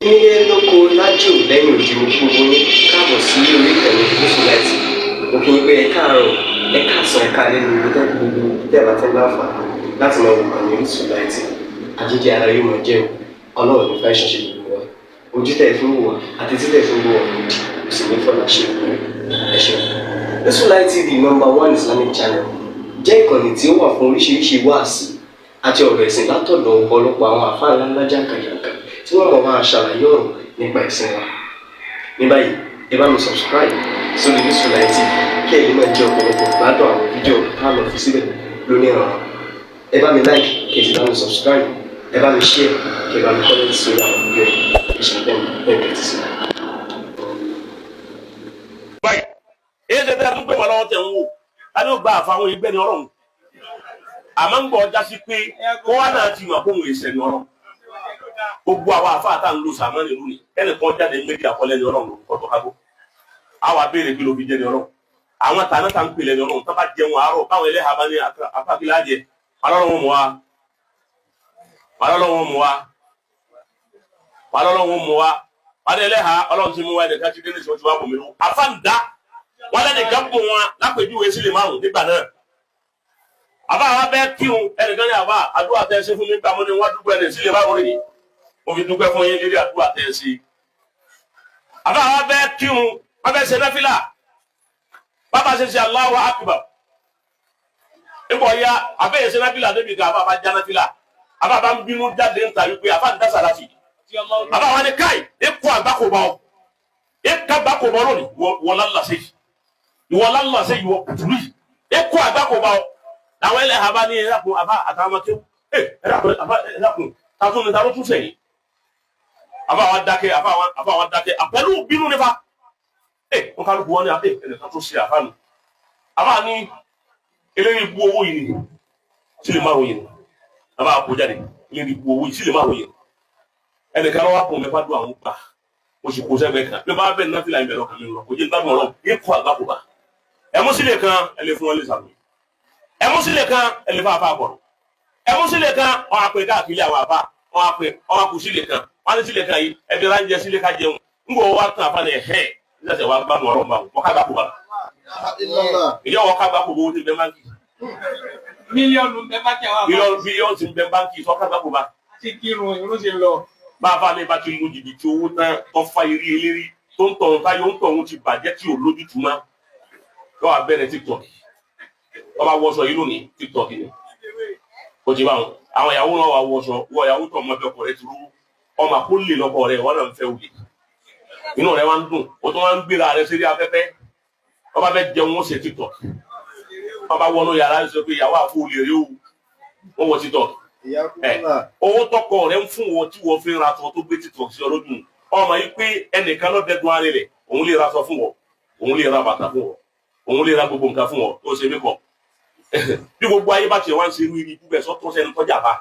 Nílé lóko lájò lẹ́yìn òdì, mo kí gbogbo yín káàbọ̀ sí orí ìkànnì Gúúsù Láìtì. Mo kí yín pé ẹ káàárọ̀, ẹ káàsán, ẹ káalẹ́ ní ibi tẹ́ gbogbo tẹ́ bá tẹ́ láǹfààní láti máa wò kàn ní Orísun Láìtì. Àjíjẹ ara yóò máa jẹun. Ọlọ́run ní fẹ́ ṣẹṣẹ gbogbo wa. Ojú tẹ́ fi ń wò wá àti tí tẹ́ fi ń wò wá òdì kò sì ní fọlá ṣe ìpínlẹ̀. Ẹ ṣeun. Orísun Light TV, number one Islamic channel, jẹ́ ìkànnì tí ó wà fún oríṣiríṣi wáàsí àti ọ̀rọ̀ ẹ̀sìn látọ̀dọ̀ ọ̀pọ̀lọpọ̀ àwọn àfáà ńláńlá jàǹkàjàǹkà tí wọ́n mọ̀ máa ṣàlàyé ọ̀rọ̀ nípa ẹ̀sìn wa. Ní báyìí, ẹ bá mi subscribe sórí Orísun Light TV kí ẹ lè máa jẹ ọ̀pọ̀lọpọ̀ gbádùn àwọn fídíò tá a lọ fi síbẹ̀ lónìí ọ̀rọ̀. Ẹ bá mi like, kí ẹ sì bá mi subscribe, ẹ bá mi share, kí ẹ bá mi comment sórí àwọn fídíò yìí. Ẹ ṣe bẹ́ẹ̀ bẹ́ẹ̀ tẹ́tí sí. Báyìí, èyí ṣe tẹ́ ẹ tún pé wọn lọ́wọ́ tẹ̀ ń wò ta ni ó gba àfàwọn ẹgbẹ́ ni Ọlọ́run, àmọ́ ń gbọ́ ọjà sí pé kó wá náà ti mọ̀ kó òun èsẹ̀ ni Ọlọ́run. Gbogbo àwọn àfa tá ń lo sàmánì lónìí, ẹnì kan jáde méjì àkọlẹ́ ni Ọlọ́run lórúkọ tó kágbó àwọn abéèrè kí ló fi jẹ́ ni Ọlọ́run. Àwọn tàná tá ń pè lẹ́ni Ọlọ́run tó bá jẹun àárọ̀, báwọn ẹlẹ́hàá bá ní apákílá jẹ, alọ́lọ́wọ́ mú wa, alọ́lọ́wọ́ mú wa, alọ́lọ́wọ́ mú wa, wọ́n ẹlẹ́hàá Ọlọ́run ti mú wa. Ẹnìkan ti dé ní ìṣòwò tí wọ́n bò mí lọ àfa ń dá wọn lẹ́nìkan bò wọn lápèjúwe sílẹ̀ márùn nígbà náà. Àbá wa bẹ́ẹ̀ kírun, ẹnìkan ní àbá àdúrà tẹ́ ẹ ṣe fún mi gbà mọ́ ni wọ́n dúpẹ́ ní sílẹ̀ márùn rèé, mo fi dúpẹ́ fún yín lérí àdúrà tẹ́ ẹ ṣe. Àbá wa bẹ́ẹ̀ kírun, wọ́n bẹ́ẹ̀ ṣe náfìlà, bàbá ṣe ṣe Allahu Akbar nígbà ya àbẹ́yẹ ṣe náfìlà débi kan, àbá bá já náfìlà, àbá bá ń bínú jáde ń ta wípé àbá ń dá sàlátì. Àbá wa ní káì e kó àgbákò bá ọ, e ká àgbákò bá ọ lónìí, wọ́n lálàsẹ̀ yìí, ìwọ lálàsẹ̀ yìí, wọ́n kùtùrù yìí, e kó àgbákò bá ọ. Làwọn ẹlẹ́hàá bá ní ẹ̀dàkùn, àbá àtàwọn ọmọ kéwù ẹ̀dàkùn, àbá ẹ̀dàkùn, tàtún ni tàló tún sẹ́yìn? Àbá wa dákẹ́, àbá wa dákẹ́ àpẹlú bínú nífa wọn kálukú wọn ní abẹ ẹnìkan tó ṣe àfáànù. Àbá ní eléyìí bu owó yìí ni sílẹ̀ márùn yìí ni àbá kó jáde, eléyìí bu owó yìí sílẹ̀ márùn yìí ni ẹnìkan lọ́wọ́ kún mẹ́fà dùn àwọn gbà, mo sì kó sẹ́gbẹ̀ẹ́ kan bí wọ́n bá bẹ̀ náà fìlà ìbẹ̀rẹ̀ ọkàn mi lọ kò jẹ́ gbádùn ọlọ́run yé kó àgbákò bá ẹmú sílẹ̀ kan, ẹ lè fún wọn lè sàmì ẹmú sílẹ̀ kan, ẹ lè fà fà bọ̀rọ̀ ẹmú sílẹ̀ kan, wọn àpè káàkiri àwọn àbá wọn àpè wọn àkù sílẹ̀ kan, wọn ní sílẹ̀ kan yìí ẹbí ránjẹ sílẹ̀ ká jẹun ńgbọ̀ wá tán àfa ni ẹ̀hẹ́ nígbà wàá gbádùn ọlọ́run bá wọn ká gbáko bá ìyá wọn ká gbáko bó ti bẹ báńkì. Mílíọ̀nù bẹ́ẹ̀ bá jẹ́ wà. Mílíọ̀nù bílíọ̀nù ti bẹ báńkì sọ ká gbáko bá. Ti kírun irun ti lọ. Bá a bá ní bá ti lu jìbìtì owó tán tó fa eré eléré tó ń tọ̀hún táyọ̀ ń tọ̀hún ti bàjẹ́ tí ò lójútùú má yọ abẹ́rẹ́ TikTok. Wọ́n bá wọṣọ yìí lónìí, TikTok ni ó ti bá wọn. Àwọn ìyàwó náà wà wọṣọ wọ ìyàwó tó ọmọ ẹbí ọkọ rẹ ti rú ọmọ àkólè lọkọ rẹ, wọn náà ń fẹ́ wulè, inú rẹ wá ń dùn, o tó wá ń gbéra rẹ sírí afẹ́fẹ́. Wọ́n bá fẹ́ jẹun, wọ́n ṣe TikTok. Wọ́n bá wọnú yàrá sọ pé ìyàwó àfọwọ́lè rẹ o, wọ́n wọ TikTok. Ẹ owó tọkọ rẹ ń fún wọn tí wọ́n fi ń ra aṣọ tó gbé TikTok sí ọlọ́dún ọmọ yìí pé ẹnìkan ló dẹdun ara rẹ, òun lè ra aṣọ fún wọn, òun lè ra bàtà fún wọn, òun lè ra gbogbo nǹkan fún wọn tó ṣe mí kọ. Bí gbogbo ayé bá tiẹ̀ wá ń ṣe irú ibi bẹ́ẹ̀ sọ́tún sẹ́ni tọ́jà bá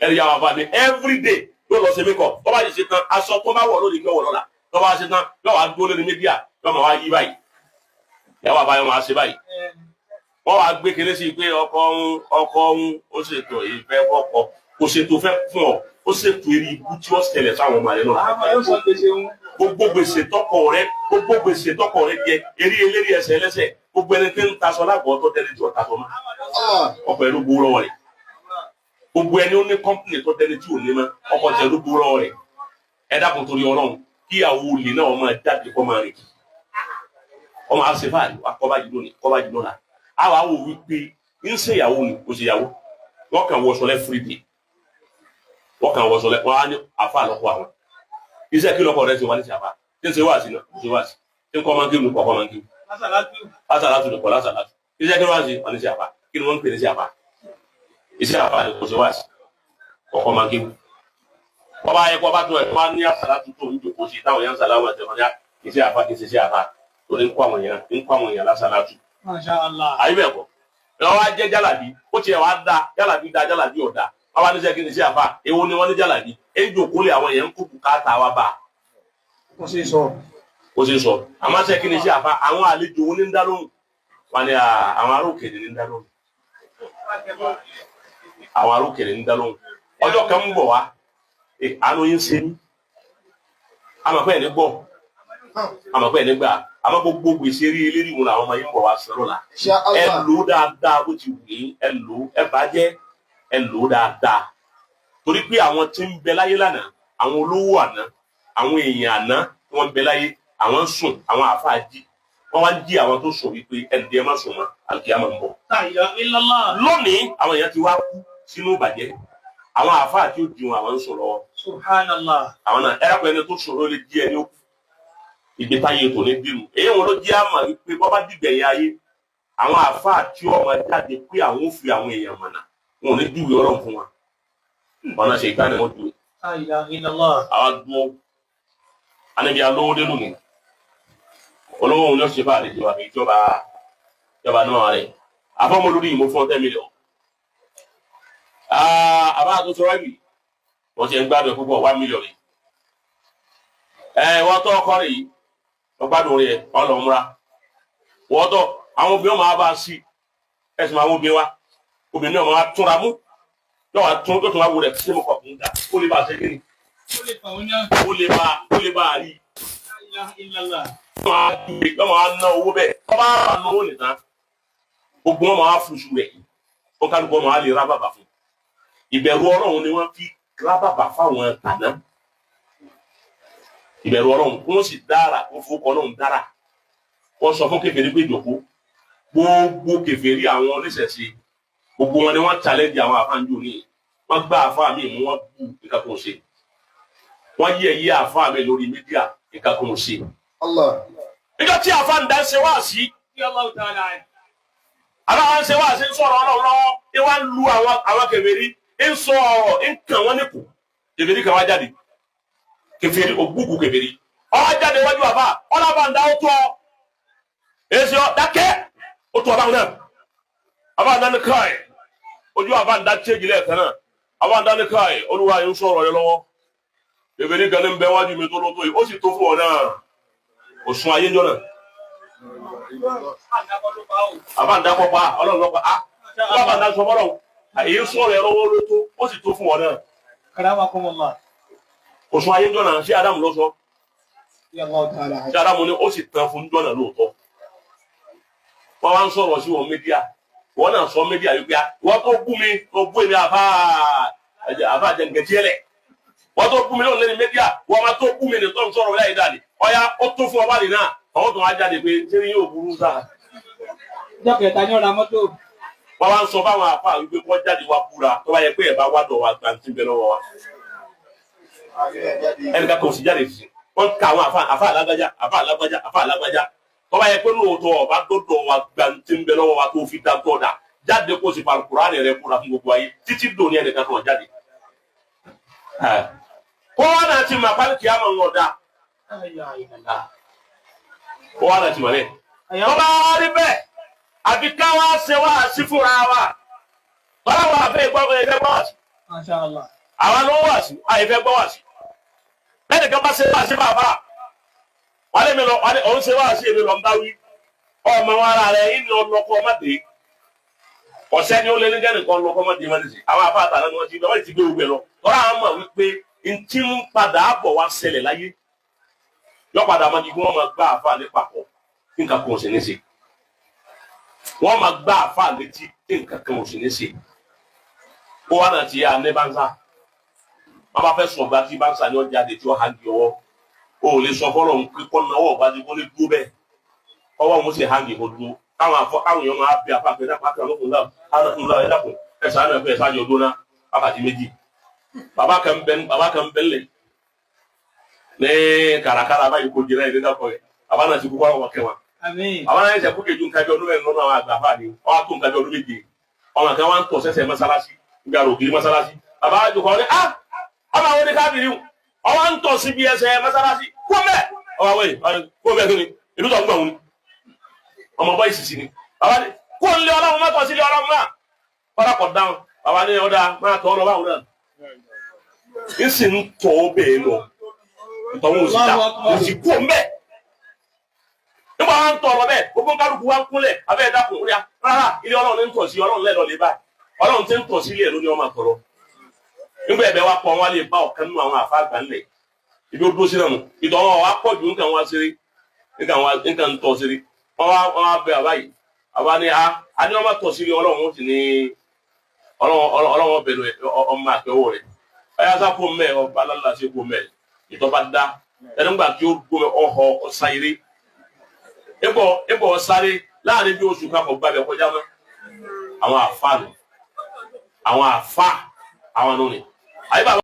ẹni yàrá bá ní everyday yóò lọ ṣe mí kọ. Tó bá yìí ṣe tán, aṣọ tó bá wọ̀ lónìí kí wọ́n wọ̀ lọ́la. Tó bá ṣe tán, yóò wá dúró lórí media, yóò máa wá yí báyìí, yàrá bá yóò máa ṣe báyìí. Wọ́n wá gbé kéré sí i pé ọkọ ń ọkọ ń ó ṣètò ìfẹ́ fọ́kọ, kò ṣètò fẹ́ fún ọ, ó ṣètò eré ibú tí ó ṣẹlẹ̀ sáwọn ọmọ rẹ náà. Gbogbo gbèsè tọkọ rẹ, gbogbo gbèsè tọkọ rẹ jẹ, eré eléré ẹsẹ̀ ẹlẹ́sẹ̀, gbogbo ẹni tí ń taṣọ lágọ̀ọ́ tó dẹni tí ò taṣọ mọ́, ọkọ ẹ ló gbowó lọ́wọ́ rẹ̀. Gbogbo ẹni ó ní company tó dẹni tí ò ní mọ́, ọkọ tẹ ló gbowó lọ́wọ́ rẹ̀. Ẹ dákun torí Ọlọ́run, kíyàwó olè náà máa jáde kọ́ máa rìn kì, ọmọ àṣẹ fáàlì wa kọ́ bá jù lónìí, kọ́ bá jù lọ́la. Àwa wò wípé ń ṣe ìyàwó ni kò ṣe ìyàwó, wọ́n kàn wọṣọ lẹ́ fúrídìí, wọ́n kàn wọṣọ lẹ́, wọ́n á ní àfa lọ́kọ̀ àwọn iṣẹ́ kí lọ́kọ̀ rẹ̀ ṣe wá ní ṣàfà tí ń ṣe wáàsí náà, ṣe wáàsí tí ń kọ́ máa ń kírun, kọ́ máa ń kírun lásàlátù ní kọ́ lásàlátù. Iṣẹ́ kí ló wá sí wọn ní ṣe àfà? Kí ni wọ́n ń pè ní ṣe àfà? Iṣẹ́ àfà ni kò ṣe wáàsí, kọ́kọ́ máa ń kírun. Wọ́n bá yẹ kó bá tó ẹ̀ wọ́n á ní àsàlátù tó ń jòkó sí táwọn yẹn ń sàlámù àti ọmọdé iṣẹ́ àfà kì í ṣe iṣẹ́ àfà torí ń kọ́ àwọn èèyàn, ń kọ́ àwọn èèyàn lásàlátù. Masha Allah. Àyè bẹ́ẹ̀ kọ́ ẹ wá jẹ́ jálàbí, ó tiẹ̀ wá da jálàbí, da jálàbí ọ̀dà. Wọ́n wá níṣẹ́ kí ni iṣẹ́ àfà? Èwo ni wọ́n ní jálàbí ẹ ń jòkó lé àwọn èèyàn ń kó bùkátà wa bá. Kò sí sọ. Ó ṣe sọ àmọ́ ṣe kí ni iṣẹ́ àfà? Àwọn àlejò wo ní ń dá lóhùn? Wọn ni àwọn ará òkèèrè ní ń dá lóhùn, àwọn ará òkèèrè ní ń dá lóhùn. Ọjọ́ kan ń bọ̀ wá. Àánú yín ṣe mí. Àmọ̀ pé ẹ̀ ní gbọ́, àmọ̀ pé ẹ̀ ní gbà, àmọ́ gbogbo gbèsè rí eléyìí wọn làwọn ọmọ yín bọ̀ wá sọ lọ́la. Insha Ẹ Allah. lò ó dáadáa bó ti wù yín, ẹ lò ó, ẹ bàjẹ́, ẹ lò ó dáadáa. Torí pé àwọn tí ń bẹ láyé lánàá, àwọn olówó àná, àwọn èèyàn àná tí wọ́n ń bẹ láyé, àwọn ń sùn, àwọn àáfàá jí. Wọ́n wá ń jí àwọn tó sùn wípé ẹnìdí ẹ má sùn mọ́, àlùkìyámà ń bọ̀. La ilaha illallah. Lónìí, àwọn èèyàn ti wá kú sínú ìbàjẹ́. Àwọn àáfàá tí ó di wọn, àwọn ń sùn lọ́wọ́. Subhanallah. Àwọn náà ẹ rákò ẹni tó sùn ló lè jí ẹni ó kú. Ìgbétáyé tò ní bírù. Èyí wọn ló jẹ́ àmà wípé bọ́ bá dìgbẹ̀yìn ayé, àwọn àáfàá tí ó máa jáde pé àwọn ò fi àwọn èèyàn mọ̀nà, wọn ò ní júwe ọlọ́run fún wa. Ọ̀nà ṣe ìgbà ni wọ́n júwe. La ilaha illallah. Àwa dúró. Anabi alówó dé lónìí. Olówó òun ló ṣe bá àlejò àbí ìjọba ìjọba náà rẹ̀. Àfọmọ lórí ìmọ̀ fún 10 million. Àbá àtúntò rẹ́bì wọ́n ti ń gbádùn ẹ̀ púpọ̀ 1 million ni. Ẹ wọ́n tọ́ ọkọ rẹ̀ yìí, wọ́n gbádùn rẹ̀ wọ́n lọ múra. Wọ́n tọ́ àwọn obìnrin máa bá a sí ẹ̀sìn àwọn obìnrin wa. Obìnrin náà máa túnra mú. Yóò wá tún yóò tún wá wo rẹ̀ ṣé mo kọ̀ fún un dà kó lè bá a ṣe kí ni? Ó lè fà wọ́n náà. Ó lè bá a rí. La ilaha illallah. Wọ́n máa ná owó bẹ́ẹ̀. Wọ́n bá ná owó nìkan. Gbogbo wọn máa fúnṣu rẹ̀. Wọ́n kálukú wọn máa lè rá bàbà fún. Ìbẹ̀rù Ọlọ́run ni wọ́n fi rá bàbà fáwọn tàná. Ìbẹ̀rù Ọlọ́run wọ́n sì dára, wọ́n fowókọ Ọlọ́run dára. Wọ́n sọ fún kèfèrí pé ìjòkó. Gbogbo kèfèrí àwọn oníṣẹ̀ṣe. Gbogbo wọn ni wọ́n challenge àwọn àfáànjò ní. Wọ́n gbá àfáà mi mú wọn bú nǹkan kan ṣe. Wọ́n yí ẹ̀yí àfáà mi lórí mídíà nǹkan kan ṣe. Allah. Níjọ́ tí àfáà ń dá ṣe wá sí, Allahu ta'ala. aláwa ń ṣe wá sí ń sọ̀rọ̀ Ọlọ́run lọ́wọ́, ń wá ń lu àwọn kèfèrí, ń sọ ọ̀rọ̀, ń kàn wọ́n níkù. Kèfèrí kan wá jáde. Kèfèrí ògbúkú kèfèrí. Ó wá jáde wájú àfáà, ọlọ́ba ń dá ó tó ọ. Èsì ọ dákẹ́, ó tó ọba náà. Àfáà ń dá ní káì. Ojú àfáà ń dá chéjì lẹ́ẹ̀kan náà. Àfáà ń dá ní káì, Olúwa yìí ń sọ̀rọ̀ yẹn lọ́wọ́. Kèfèrí kan ní ń bẹ wájú mi tó ló tó yìí, ó sì tó fún ọ náà. Òsùn ayé ń jọ náà. Àbá ń dákọ̀ pa Ọlọ́run lọ́pàá. Á bàbá ń dá sọ fọlọ́run. Èyí ń sọ̀rọ̀ ẹ lọ́wọ́ ló tó, ó sì tó fún ọ náà. Karamakumullah. Òsùn ayé ń jọ náà, ṣé Ádámù ló sọ? Allahu ta'ala. Ṣé Ádámù ni ó sì tán fún jọ́nà lóòótọ́? Wọ́n wá ń sọ̀rọ̀ sí wọn mídíà. Wọ́n náà sọ mídíà yìí pé wọ́n tó bú mi, tó bú èmi àbá àjẹǹgẹ̀tì ẹlẹ̀. Wọ́n tó bú mi lóun lẹ́ni mídíà, wọ́n máa tó bú mi ní tó ń sọ̀rọ̀ láyé dáadé. Ọ̀ya ó tó fún ọba nìyà, àwọn tó wá jáde pé ṣé ni yóò burú sáà? Ọjọ́ kẹta ní ọ̀rá mọ́tò. Wọ́n wá ń sọ fáwọn àfa wípé kọ́ jáde wá búra tó bá yẹ pé ẹ̀ bá wá dọ̀ wá gbàǹtí bẹ lọ́wọ́ wa. Ẹnìkan kò sì jáde sí. Wọ́n ka àwọn àfa àfa alágbájá àfa alágbájá àfa alágbájá. Tó bá yẹ pé lóòótọ́ ọba dọ̀dọ̀ wa gbàǹtí bẹ lọ́wọ́ wa tó fi dá tọ́ da jáde kó sì fa Kùránì rẹ búra fún gbogbo ayé títí dòní ẹnìkan kan jáde. Kó wá náà ti mà pálí kìá mọ̀ ń ọ̀dà. Kó wá náà ti mà bẹ́ẹ̀. Tó bá rí bẹ́ẹ̀, àfi ká wá ṣe wá sí fúnra wa. Báwo wà fẹ́ gbọ́ ẹgbẹ́ gbọ́ wá sí? Masha Allah. Àwa ló wà sí, àyè fẹ́ gbọ́ wá sí. Lẹ́nu kan bá ṣe wá sí bàbá. Wálé mi lọ, wálé òun ṣe wá sí èmi lọ ń bá wí. Ọmọ wọn ara rẹ̀ ìní ọlọ́kọ má dé. Ọ̀sẹ́ ni ó lé ní jẹ́nìkan lọ́kọ́ má dé má dé sí. Àwọn afá àtàlẹ́ ni wọ́n ti wọ́n ti gbé gbogbo ẹ̀ lọ. Tọ́lá àwọn mọ̀ wípé ntí ń padà bọ̀ wá ṣẹlẹ̀ láyé. Yọ padà máa di kí wọ́n máa gbá àfa ní papọ̀ kí nǹkan kan ò sì ní ṣe. Wọ́n máa gbá àfa létí kí nǹkan kan ò sì ní ṣe. Kó wá náà ti yá ní bánsá. Wọ́n bá fẹ́ sùn ọ̀gbà tí bánsá ni ó jáde tí ó hangi ọwọ́. O ò lè sọ fọlọ́ ń kíkọ́ náwó ọ̀gbà tí kò lè dúró bẹ́ẹ̀. Ọwọ́ òun sì hangi kò dúró. Káwọn afọ káwọn èèyàn máa bẹ àfa àpẹ dákun àkàrà lókun náà ẹ dákun ẹ ṣàánú ẹ fẹ́ ẹ ṣáájú ọdún náà wákàtí méjì. Bàbá kan bẹ ńlẹ̀ ní kàràkàrà báyìí kò jìnnà ìdí dàpọ̀ yẹ. Bàbá náà ti kú kọ́ ọ̀wọ́ kẹwàá. Àmín. Bàbá náà ṣe kú kejì nǹkan bí ọdún mẹ́rin lọ́nà àwọn àgbà fáà ni. Wọ́n á tó nǹkan bí ọdún méje. Ọmọ kan wá ń tọ̀ sẹ́sẹ̀ mọ́sálásí, níbi àrò ògiri mọ́sálásí. Bàbá àjòkọ́ ní á ọmọ àwọn oníkábìrì ọwọ́ ń tọ̀ síbi ẹsẹ̀ mọ́sálásí. Kó mẹ́ ọwọ́ àwọn èèyàn kó mẹ́ kí ni ìlú tó ń gbà wọn ni. Ọmọ bọ́ ìsìsì ni. Bàbá ní kó ń lé Ọlọ́run má tọ̀ sílé Ọlọ́run má. Kọ́dà kọ̀ dáhùn. Bàbá ní ọ̀dà máa tọ̀ ọ́ lọ báwọn náà. Ń sì ń tọ̀ ọ́ bẹ́ẹ̀ lọ. Ìtọ̀wọ́n ò sì dá kò sì kú òun bẹ́ẹ̀. Nígbà wọn ń tọ̀ ọ̀rọ̀ bẹ́ẹ̀, gbogbo kálukú wa ń kúnlẹ̀, abẹ́ ẹ̀dá kùn ríà. Rárá, ilé Ọlọ́run ní ń tọ̀ sí, Ọlọ́run lẹ́lọ lè báyìí. Ọlọ́run ti ń tọ̀ sí ilé ẹ̀ ló ní ọmọ àtọ̀rọ̀. Nígbà ẹ̀bẹ̀ wa pọ̀, wọn lè bá ọ̀kan nínú àwọn àfa àgbà ńlẹ̀ ibi ó dúró sí náà nù. Ìtọ̀ wọn wà pọ̀ jù, nǹkan wá ṣeré, nǹkan ń tọ̀ ṣeré. Wọn wá bẹ àbá yìí. Àbá ní a ní wọn bá tọ̀ sílé Ọlọ́run, ó sì ní Ọlọ́run bẹ̀rù ọmọ àtẹwọ́ rẹ̀. Ọyá sá kó mẹ́ ọba lálá sí kó mẹ́. Ìtọ̀ bá dá ẹni gbà kí ó gbómi ọ̀họ́ ọ̀sáyéré ipò ọ̀sáré láàrin bí oṣù kan kò gbàgbẹ́ kọjá mọ́. Àwọn àfa nù, àwọn àfa àwọn nù ni àyè bàbá.